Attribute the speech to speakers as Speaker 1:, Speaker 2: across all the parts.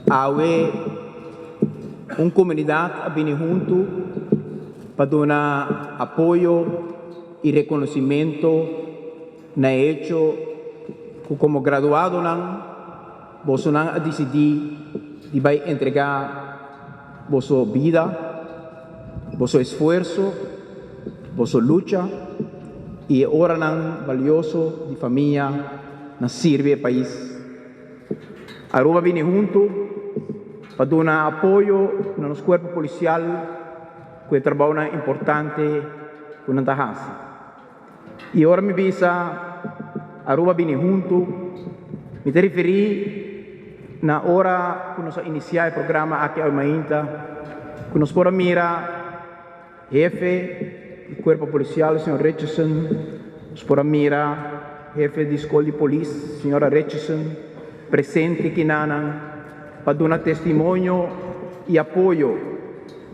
Speaker 1: Awe un komunidat a bini huntu pa duna apoyo i rekonosimento na e echo ku komo graduadonan bosonan a disidí di bai entregá boso bida, boso esfuerso, boso lucha i e oranan balioso di famia na sirbi e pais. Aruba bini huntu pa duna apoyo na nos cuerpo policial cu e trabounan importante cu nan ta haci. Y ora mi bisa Aruba bini huntu, mi ta referi na ora cu nos a inicia e programa aki awe mainta, cu nos por a mira Hefe di Cuerpo Policial, señor Richardson, nos por a mira Hefe di Scol di Polis, señora Richardson, presente kinanan pa duna testimonio y apoyo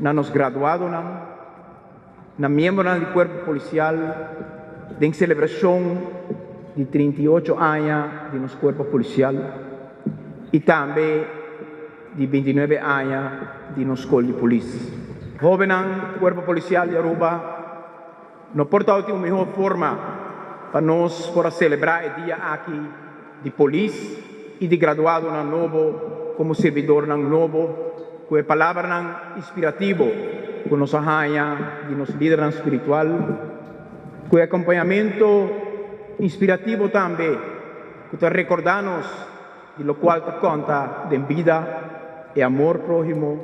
Speaker 1: na nos graduadonan, na miembronan di Cuerpo Policial den celebracion di 38 aña di nos Cuerpo Policial y tambe di 29 aña di nos Skol di Polis. Hóbennan, Kuerpo Polisial di Aruba no por tabatin un mihó forma pa nos por a selebrá e dia aki di polis i di graduadonan nobo komo sirbidornan nobo ku e palabranan inspirativo ku nos a haña di nos lidernan spiritual, ku e akompañamentu inspirativo tambe ku ta rekordá nos Di lokual ta konta den bida, e amor próhimo,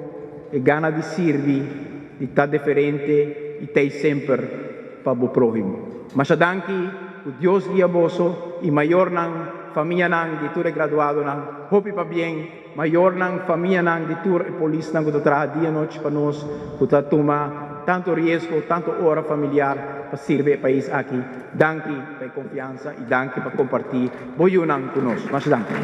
Speaker 1: e gana di sirbi, di ta deferente i tei semper pa bo próhimo. Masha danki, ku Dios guia boso i mayornan, famianan di tur e graduadonan. Hopi pabien, mayornan, famianan di tur e polisnan ku ta traha dia nochi pa nos, ku ta tuma tantu riesgo, tantu ora familiar pa sirbi e pais aki. Danki pa e konfiansa i danki pa kompartí Bo yunan ku nos. Masha danki.